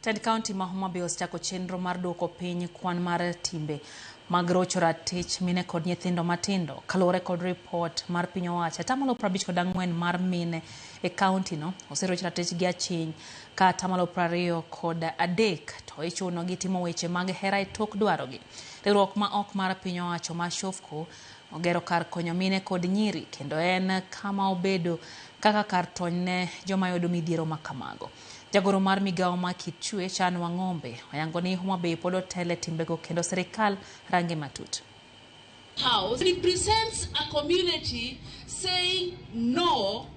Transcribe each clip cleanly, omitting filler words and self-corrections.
Tend kaunti ma Homa Bay osechako chenro mar duoko piny kwan mar timbe mag rocho ratich mine kod nyithindo matindo. Kaluwore kod ripot mar piny owacho, 54% mar mine e kaunti no oseroch ratichgi aching' ka 23% to ichuno gi timo weche mag hera e tok dwarogi. Riwruok ma ok mar piny owacho ma Shofco ogero kar konyo mine kod nyiri kendo en kama obedo kaka kar tony ne joma yudo midhiero ma kamago. Jagoro mar migawo ma kit chwech Anne Wang'ombe oyango ni Homa Bay pod otele timbego kendo sirikal range matut. House represents a community saying no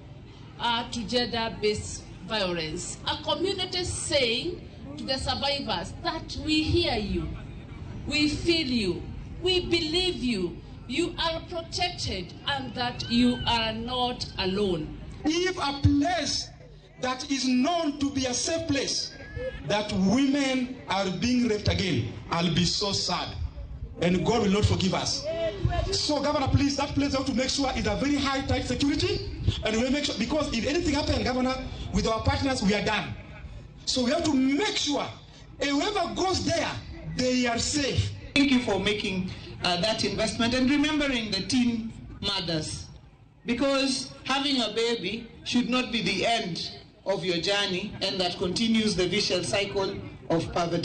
to gender-based violence. A community saying to the survivors that we hear you, we feel you, we believe you, you are protected, and that you are not alone. If a place that is known to be a safe place, that women are being raped again, I'll be so sad. And God will not forgive us. So, Governor, please, that place have to make sure is a very high tight security. And we make sure, because if anything happens, Governor, with our partners, we are done. So we have to make sure whoever goes there, they are safe. Thank you for making that investment and remembering the teen mothers, because having a baby should not be the end of your journey, and that continues the vicious cycle of poverty.